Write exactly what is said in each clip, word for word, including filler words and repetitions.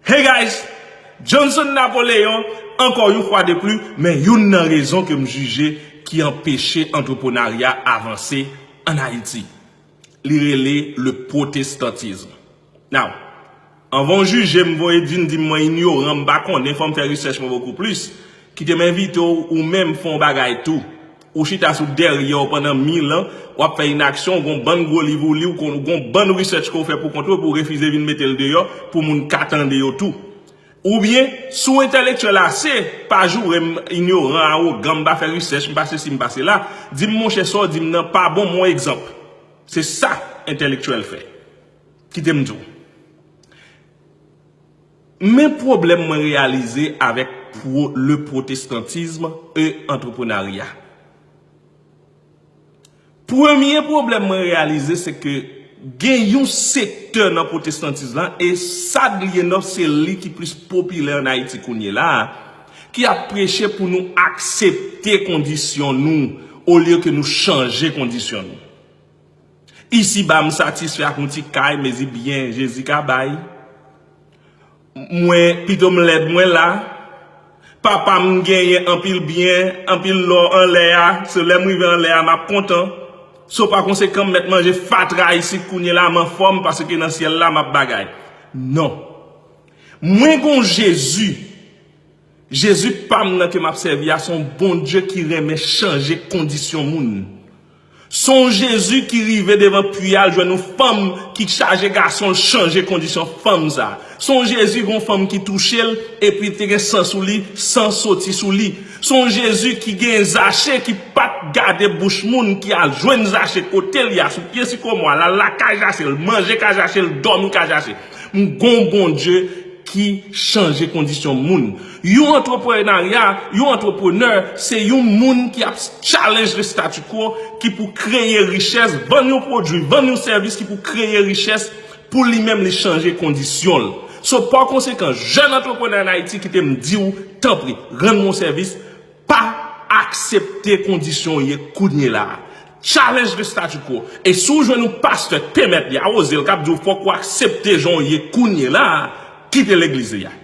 Hey guys, Johnson Napoleon, ankò yon fwa de pli, men youn nan rezon ke m jije ki anpeche antreprenarya avanse an Ayiti. Li rele le protestantisme. Now, anvan w jije m, voye vin di m mwen inyoran, m pa konnen, fò m fè research mwen bokou plis. Kite m envite w, ou menm fè yon bagay tou. Ou chita sou dèryè w pandan mil an, w ap fè inaksyon, w gon bann gwo liv ou li, w kon- w gon bann research ke w fè pou kont ou, epi w refize vin mete l deyò pou moun ka tande yo tou. Oubyen, si w entèlektyèl ase, pa joure m inyoran, awogan, m pa fè research, m pa sesi, m pa sela, di m monchè sa w di m nan pa bon, m yon egzanp. Se sa entèlektyèl fè. Kite m di w. Men pwoblèm mwen reyalize avèk pro- le protestantisme e antreprenarya. Premye pwoblèm mwen reyalize se ke gen yon sektè nan pwotestantis lan, e Sad Lienov se li ki plis popilè an Ayiti kounye la a, ki ap preche pou nou aksepte kondisyon nou olye ke nou chanje kondisyon nou. Isiba m satisfè ak yon ti kay, mezi byen Jezi ka bay. Mwen, pito m lèd, mwen la. Papa m genyen anpil byen, anpil lò anlè a. Se lè m rive anlè a, m ap kontan. So pa konsekan, m mèt manje fatra isit kounye la, m anfòm paske nan syèl la, m ap bagay. Non. Mwen gon Jezi. Jezi pa m nan ke m ap sèvi a, se yon Bondye ki renmen chanje kondisyon moun. Se yon Jezi ki rive devan pwi a, l jwenn yon fanm ki chaje gason, l chanje kondisyon fanm sa. Se yon Jezi, gon fanm ki touche l, epi te gen san sou li, san soti sou li. Se yon Jezi ki gen Zache ki pa t gade bouch moun, ki al jwenn Zache kote l ye a, sou pye sikomò a, l al lakay Zache, l manje kay Zache, l dòmi kay Zache. M gon Bondye ki chanje kondisyon moun. Yon antreprenarya, yon antreprenè, se yon moun ki ap challenge le statu quo, ki pou kreye richès, vann yon pwodui, vann yon sèvis ki pou kreye richès pou li menm li chanje kondisyon l. So, pa konsekan, jèn antreprenè an Ayiti, kite m di w, tanpri, rann mwen yon sèvis, pa aksepte kondisyon w ye kounye la a. Challenge le statu quo. E si w jwenn yon pastè k te mèt li awoze l, k ap di w fòk ou aksepte jan w ye kounye la a, kite legliz li a.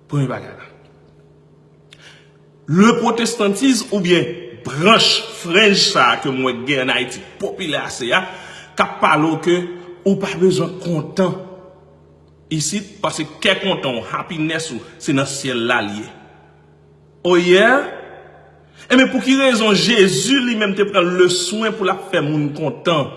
Premye bagay la. Le protestantisme oubyen branch french sa a ke m wè k gen an Ayiti popilè ase a, k ap pale w ke ou pa bezwen kontan isit, paske kè kontan w, happiness ou, se nan syèl la l ye. Oh yeah? Enben, pou ki rezon Jezi li menm te pran le swen pou l ap fè moun kontan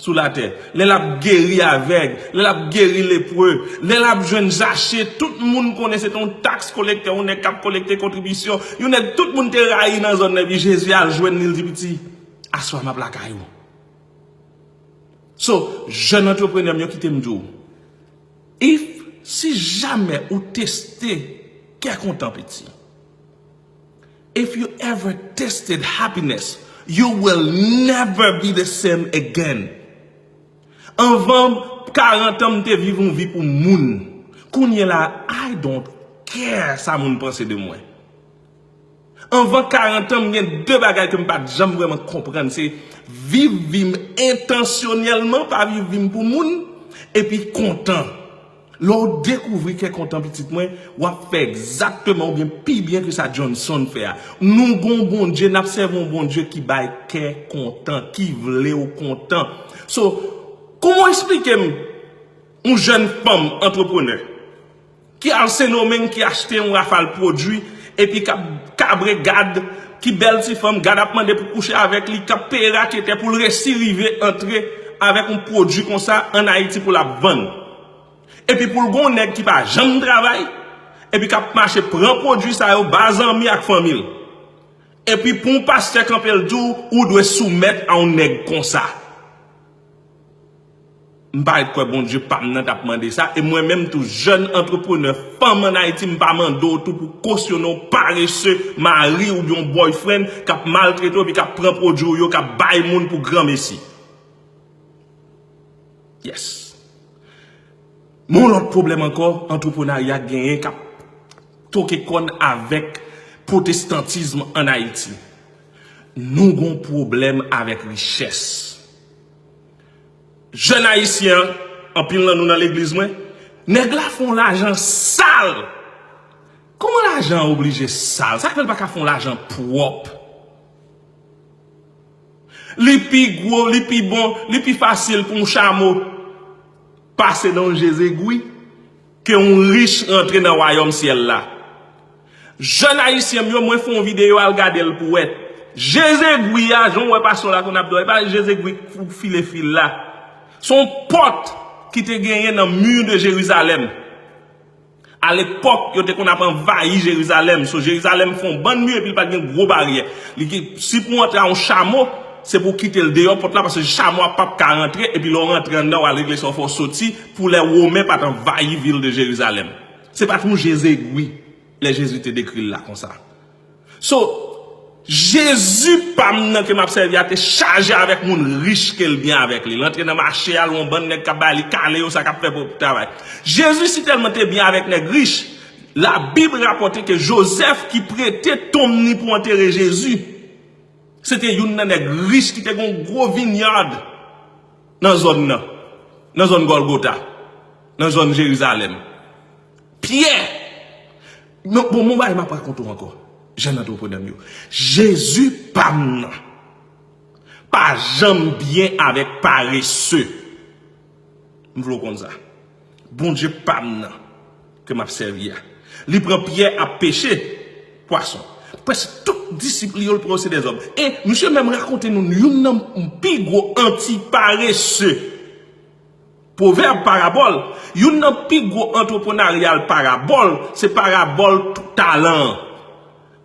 sou latè? Lè l ap geri avèg, lè l ap geri lepre, lè l ap jwenn Zache, tout moun konnen se te yon taks kolektè, yon nèg k ap kolekte kontribisyon, yon nèg tout moun te rayi nan zòn nan, epi Jezi al jwenn li, l di, "Piti, aswè a m ap lakay ou." So, jèn antreprenè m yo, kite m di w, if, si jamè ou teste kè kontan piti, if you ever tested happiness, you will never be the same again. Anvan karant an, m te viv yon vi pou moun. Kounye la, I don't care sa moun panse de mwen. Anvan karant an, m gen de bagay ke m pa t janm vrèman konprann. Se viv vi m entansyonèlman, pa viv vi m pou moun, epi kontan. Lè w dekouvri kè kontan pitit mwen, w ap fè egzakteman oubyen pi byen ke sa Johnson fè a. Nou gon Bondye, n ap sèvi yon Bondye ki bay kè kontan, ki vle w kontan. So, kòman w eksplike m yon jèn fanm antreprenè ki al Sendomeng, ki achte yon rafal pwodui, epi k ap kabre gad, ki bèl ti fanm, gad ap mande pou kouche avèk li, k ap peye raketè pou l resi rive antre avèk yon pwodui konsa ann Ayiti pou l ap vann. Epi pou l gon nèg ki pa janm travay, epi k ap mache pran pwodui sa yo ba zanmi ak fanmi l. Epi pou yon pastè kanpe l di w, ou dwe soumèt a yon nèg konsa. M pa ret kwè Bondye pa m nan t ap mande sa, e mwen menm tou, jèn antreprenè fanm ann Ayiti, m pa mande w tou pou kosyone w parese mari oubyen yon boyfriend k ap maltrete w epi k ap pran pwodui w yo, k ap bay moun pou granmesi. Yes. Men yon lòt pwoblèm ankò, antreprenarya genyen k ap toke kòn avèk pwotestantism ann Ayiti. Nou gon pwoblèm avèk richès. Jèn ayisyen an, anpil nan nou nan legliz mwen, Nèg la fè yon lajan sal. Kòman lajan an oblije sal? Sa k fè l pa ka fè yon lajan pwòp? Li pi gwo, li pi bon, li pi fasil pou yon chamo pase nan yon je zegwi ke yon rich rantre nan wayòm syèl la. Jèn ayisyen m yo, mwen fè yon videyo, al gade l pou wè. Je zegwi a, jan w wè pastè la konn ap di w, e pa je zegwi k file fil la. Se yon pòt ki te genyen nan mi de Jerizalèm. Alepòk, yo te konn ap anvayi Jerizalèm. So, Jerizalèm fè yon bann mi epi l pa t gen gwo baryè. Li gen, si pou w antre a yon chamo, se pou w kite l deyò pòt la, paske chamo a p ap ka rantre, epi lè w rantre anndan, w al regle sa w fè w soti, pou lè Women pa t anvayi vil de Jerizalèm. Se pa t yon je zegwi, lè Jezi te dekri l la konsa. So, Jezi pa m nan ke m ap sèvi a te chaje avèk moun rich ke l byen avèk li. L antre nan mache a, l wè yon bann nèg k ap bay li kale yo, sa k ap fè pou travay. Jezi sitèlman te byen avèk nèg rich, Labib rapòte ke Jozèf ki prete tonm ni pou antere Jezi, se te youn nan nèg rich ki te gen yon gwo vinyad nan zòn nan, nan zòn Gòlgota, nan zòn Jerizalèm. Pyè! Men, bon, bon, bagay m ap rakonte w ankò, jèn antreprenè m yo. Jezi pa m nan pa janm byen avèk parese. M vle w konn sa. Bondye pa m nan ke m ap sèvi a. Li pran Pyè ap peche pwason. Prèske tout disip li yo, l pran yo se dèzòm. E misye menm rakonte nou youn nan pi gwo anti parese. Pwovèb, parabòl, youn nan pi gwo antreprenaryal parabòl, se parabòl talan an.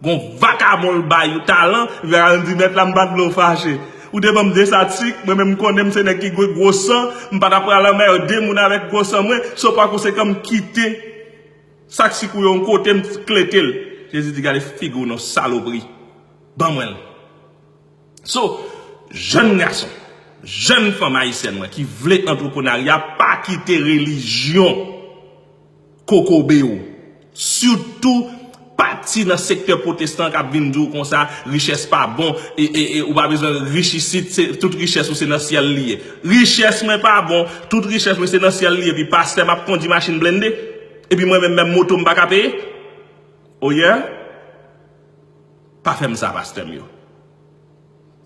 Gon vakabon l bay ou talan, li va di, mèt la, m pa t vle w fache. Ou te ban m de sak sik, mwen menm m konnen m se nèg ki gen gwo san, m pa t ap pral anmède moun avèk gwo san mwen, so pa konsekan m kite sak sik ou yo yon kote, m klete l. Jezi di, gade figi w non, salopri. Ban mwen l. So, jèn gason, jèn fanm ayisyèn mwen ki vle antreprenarya, pa kite relijyon kokobe w. Sitou pati nan sektè pwotestan k ap vin di w konsa, richès pa bon, e, e, e ou pa bezwen rich isit, se, tout richès ou se nan syèl li ye. Richès mwen pa bon, tout richès mwen se nan syèl li ye, epi pastè m ap kondi machin blende, epi mwen menm, menm moto m pa ka peye? Oh yeah? Pa fè m sa, pastè m yo.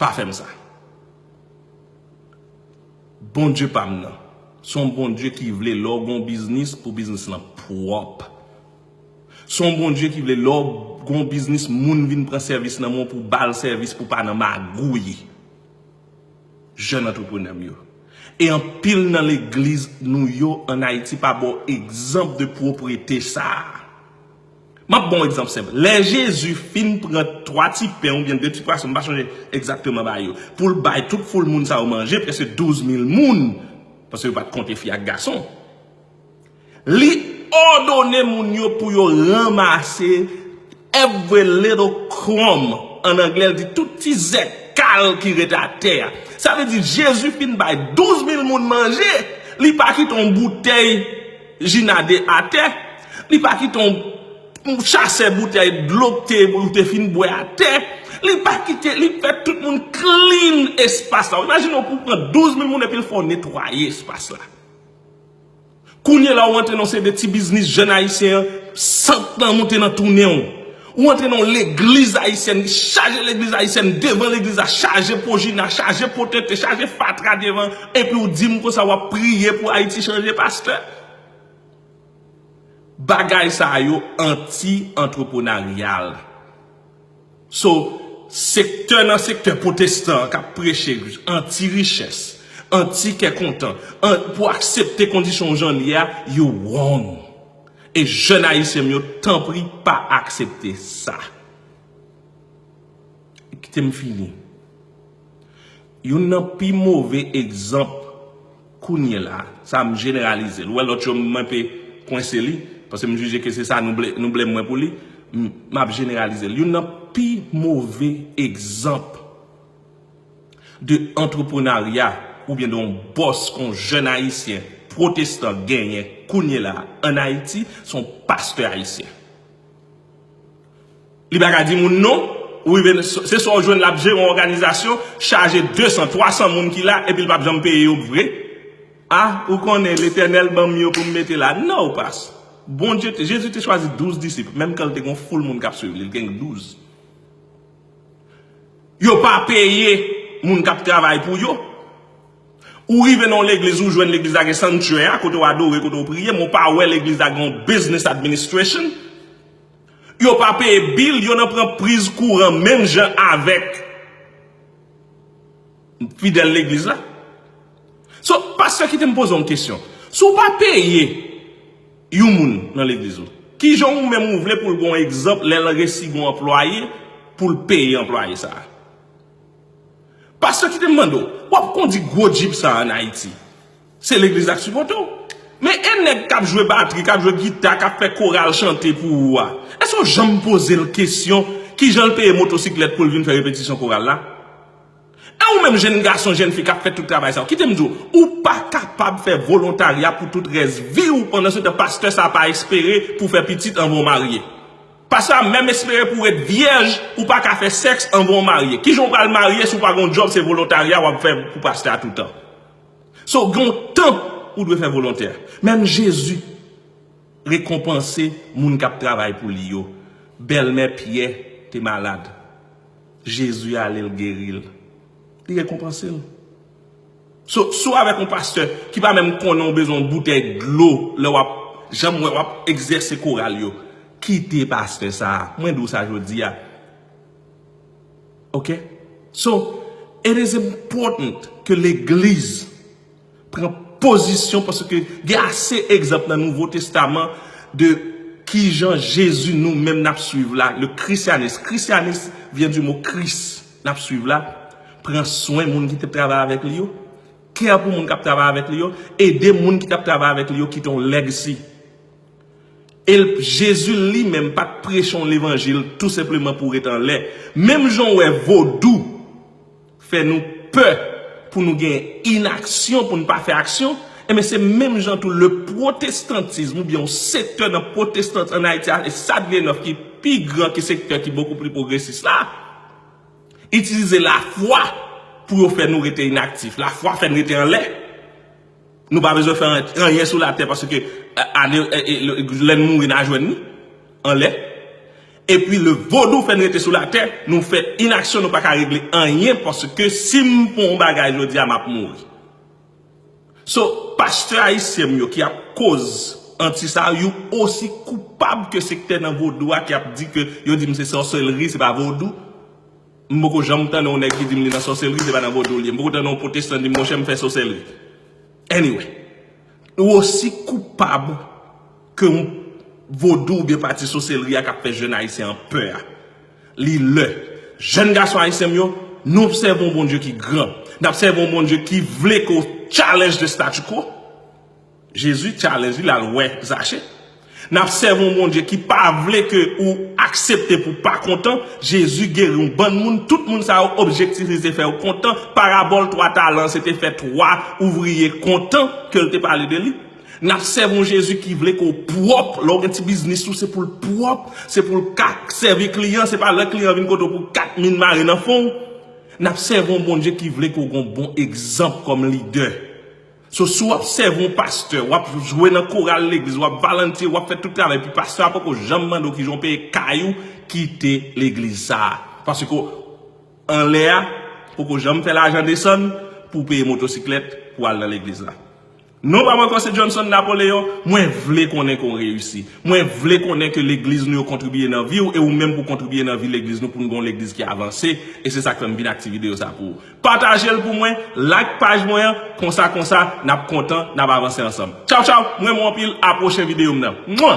Pa fè m sa. Bondye pa m nan, se yon Bondye ki vle lè w gen yon biznis pou biznis lan pwòp. Se yon Bondye ki vle lè w gen yon biznis, moun vin pran sèvis nan men w pou w ba l sèvis, pou w pa nan magouy. Jèn antreprenè m yo. E anpil nan legliz nou yo ann Ayiti pa ba w egzanp de pwoprete sa a. M ap ba w egzanp senp. Lè Jezi fin pran twa ti pen oubyen de ti pwason, m pa sonje egzakteman bagay yo, pou l bay tout foul moun sa yo manje, prèske douz mil moun, paske yo pa t konte fi ak gason. Li òdone moun yo pou yo ranmase every little crumb. An anglè, l di tout ti zèkal ki ret atè a. Sa vle di, Jezi fin bay douz mil moun manje, li pa kite yon boutèy jinade atè, li pa kite yon, yon chasè boutèy dlo k te, ou te fin bwè atè, li pa kite, li fè tout moun clean espas la. Imajine w pou pran douz mil moun epi l fè w netwaye espas la. Kounye la, ou antre nan se de ti biznis jèn ayisyen an, sant lan moute nan tounen w. Ou antre nan yon legliz ayisyèn, ki chaje legliz ayisyèn, devan legliz la, chaje pojina, chaje potete, chaje fatra devan, epi ou di m konsa w ap priye pou Ayiti chanje, pastè? Bagay sa yo anti-antreprenaryal. So, sektè nan sektè pwotestan an k ap preche anti-richès, anti-kè kontan, an, pou aksepte kondisyon w jan l ye a, you wrong. E jèn ayisyen m yo, tanpri, pa aksepte sa. Kite m fini. Youn nan pi move egzanp kounye la, sa m jeneralize l. Ou wè lòt yo m enpe kwense li, paske m jije ke se sa nou ble, nou ble mwen pou li, m, m ap jeneralize l. Youn nan pi move egzanp de antreprenarya oubyen de yon bòs ke yon jèn ayisyen pwotestan genyen kounye la ann Ayiti, se yon pastè ayisyen. Li pa ka di moun non, ou rive, se swa w jwenn l ap jere yon òganizasyon, chaje de san, twa san moun ki la, epi l p ap janm peye yo vre. Ah, ou konnen Letènèl ban m yo pou m mete la. No, pas. Bondye te, Jezi te chwazi douz disip, menm kan l te gen yon foul moun k ap swiv li, l gen douz. Yo pa peye moun k ap travay pou yo. Ou rive nan yon legliz, ou jwenn legliz la gen sanctuary, kote w adore, kote w priye, men w pa wè legliz la gen yon business administration. Yo pa peye bill, yo nan pran priz kouran menm jan avèk fidèl legliz la. So, pastè, kite m poze w yon kesyon. Si w pa peye yon moun nan legliz ou, kijan ou menm ou vle pou l gen yon egzanp lè l resi gen yon anplwaye pou l peye anplwaye sa a? Pastè, kite m mande w, w ap kondi gwo djip sa a ann Ayiti. Se legliz la k sipòte w. Men e nèg k ap jwe batri, k ap jwe gita, k ap fè koral chante pou ou a, èske w janm poze l kesyon kijan l peye motosiklèt pou l vin fè repetisyon koral la? E ou menm jenn gason, jenn fi k ap fè tout travay sa yo, kite m di w, ou pa kapab fè volontarya pou tout rès vi w, pandan se tan pastè sa a pa espere pou fè pitit anvan w marye. Pastè a menm espere pou w ret vyèj, ou pa ka fè sèks anvan w marye. Kijan w pral marye si w pa gen yon djòb, se volontarya w ap fè pou pastè a toutan? So, gen yon tan ou dwe fè volontè. Menm Jezi rekonpanse moun k ap travay pou li yo. Bèlmè Pyè te malad. Jezi ale, l geri l. Li rekonpanse l. So, si w avèk yon pastè ki pa menm konnen w bezwen yon boutèy dlo lè w ap, jan m wè w ap egzèse koral yo, kite pastè sa a. Mwen di w sa jodi a. Ok? So, it is important ke legliz pran pozisyon, paske gen ase egzanp nan Nouvo Testaman de kijan Jezi nou menm n ap swiv la, le christianisme. Christianisme vient du mot Christ, n ap swiv la, pran swen moun ki t ap travay avèk li yo, kè pou moun k ap travay avèk li yo, ede moun ki t ap travay avèk li yo kite yon legacy. E l, Jezi li menm pa t preche yon levanjil tou senpleman pou ret anlè. Menm jan w wè vodou fè nou pè pou nou gen inaksyon, pou nou pa fè aksyon, enben se menm jan tou le pwotestantism oubyen yon sektè nan pwotestant ann Ayiti a, e Sadrienov ki pi gran ke sektè ki bokou pli pwogresis la, itilize lafwa pou yo fè nou rete inaktif. Lafwa fè n rete anlè. Nou pa bezwen fè an-, anyen sou latè paske, eh, ane, eh, eh, lè n mouri n a jwenn li anlè. Epi le vodou fè n rete sou latè, nou fè inaksyon, nou pa ka regle anyen paske si m pran yon bagay jodi a, m ap mouri. So, pastè ayisyen m yo ki ap koz anti sa, yo osi koupab ke sektè nan vodou a ki ap di ke yo di m se sòselri, se pa vodou. M poko janm tande yon nèg ki di m li nan sòselri, se pa nan vodou li ye. M poko tande yon pwotestan di m, monchè, m fè sòselri. Anyway, ou osi koupab ke yon vodou oubyen pati sòselri a k ap fè jèn ayisyen an pè a. Li lè, jèn gason ayisyen m yo, nou obsève yon Bondye ki gran. N ap sèvi yon Bondye ki vle ke w challenge the statu quo. Jezi challenge li, l al wè Zache. N ap sèvi yon Bondye ki pa vle ke ou aksepte pou pa kontan. Jezi geri yon bann moun, tout moun sa yo objektif li se fè yo kontan. Parabòl twa talan se te fè twa ouvriye kontan ke l te pale de li. N ap sèvi yon Jezi ki vle ke w pwòp. Lè w gen ti biznis ou, se pou l pwòp, se pou l ka sèvi kliyan, se pa lè kliyan vin kote w pou kat min mare nan fon w. N ap sèvi yon Bondye ki vle ke w gen yon bon egzanp kòm lidè. So, si w ap sèvi yon pastè, w ap jwe nan koral legliz, w ap volonte, w ap fè tout travay, epi pastè a poko janm mande w kijan w peye kay ou, kite legliz sa a. Paske anlè a, poko janm fè lajan desann pou w peye motosiklèt pou w al nan legliz la. Non pa m ankò se Johnson Napoléon, mwen vle konnen ke w reyisi. Mwen vle konnen ke legliz nou yo kontribye nan vi w, e ou menm pou kontribye nan vi legliz nou, pou n gen yon legliz ki avanse, e se sa k fè m vin ak ti videyo sa pou ou. Pataje l pou mwen, like paj mwen an, konsa, konsa, n ap kontan, n ap avanse ansanm. Tchaw, tchaw, m renmen w anpil, a pwochen videyo m nan. Mwa!